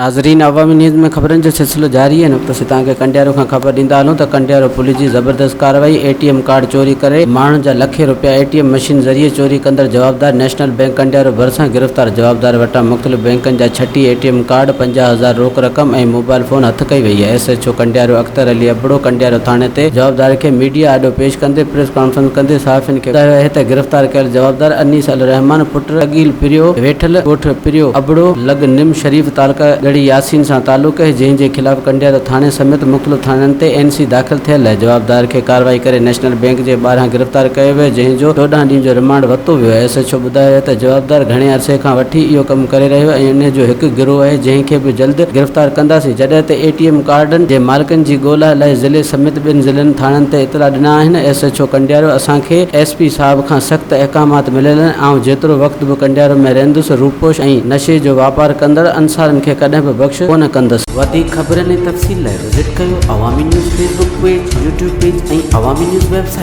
ناظرين عوامي نيوز ۾ خبرن جو سلسلو جاري آهي هن وقت اسين توهان کي ڪنڊيارو کان خبر ڏيندا هلون ته ڪنڊيارو پوليس جي زبردست ڪارروائي اي ٽي ايم ڪارڊ چوري ڪري ماڻهن جا لکين روپيا اي ٽي ايم مشين ذريعي چوري ڪندڙ جوابدار نيشنل بينڪ ڪنڊيارو ڀرسان گرفتار جوابدار وٽان مختلف بينڪن جا ڇٽيهه اي ٽي ايم ڪارڊ، 50 هزار روڪ رقم ۽ موبائل فون هٿ ڪئي وئي آهي S H O Kandiaro Akhtar Ali Abro Kandiaro ٿاڻي تي جوابدار کي ميڊيا آڏو پيش ڪندي پريس ڪانفرنس ڪندي صحافين کي ٻڌايو آهي ته گرفتار ڪيل جوابدار انيس الرحمان پٽ اڳيل پريو ويٺل ڳوٺ پريو ابڙو لڳ نم شريف تعلقه ڳڙهي ياسين سان تعلق اهي جنهن جي خلاف ڪنڊيارو ٿاڻي سميت مختلف ٿاڻن تي اين سي داخل ٿيل اهي جوابدار کي ڪارروائي ڪري نيشنل بينڪ جي ٻاهران گرفتار ڪيو ويو جنهن جو 14 ڏينهن جو رمانڊ ورتو ويو ايس ايڇ او ٻڌايو ته جوابدار گهڻي عرصي کان وٺي اهو ڪم ڪري رهيو ۽ انهي جو هڪ گروهه اهي جنهن کي به جلد گرفتار ڪنداسين جڏهن ته اي ٽي ايم ڪارڊن جي مالڪن جي ڳولا لاء ضلعي سميت ٻن ضلعن ٿاڻن تي اطلاع ڏنا آهن ايس ايڇ او ڪنڊيارو اسان کي ايس پي صاحب کان سخت احڪامات مليل آهن، آئون جيترو وقت به ڪنڊيارو ۾ رهندس، روپوش ۽ نشي جو واپار ڪندڙ انصارن کي ڪڏهن به بخش ڪونه ڪندس. وڌيڪ خبرن ۽ تفصيل لاء وزٽ ڪيو Awami news Facebook page, YouTube page ۽ Awami news website.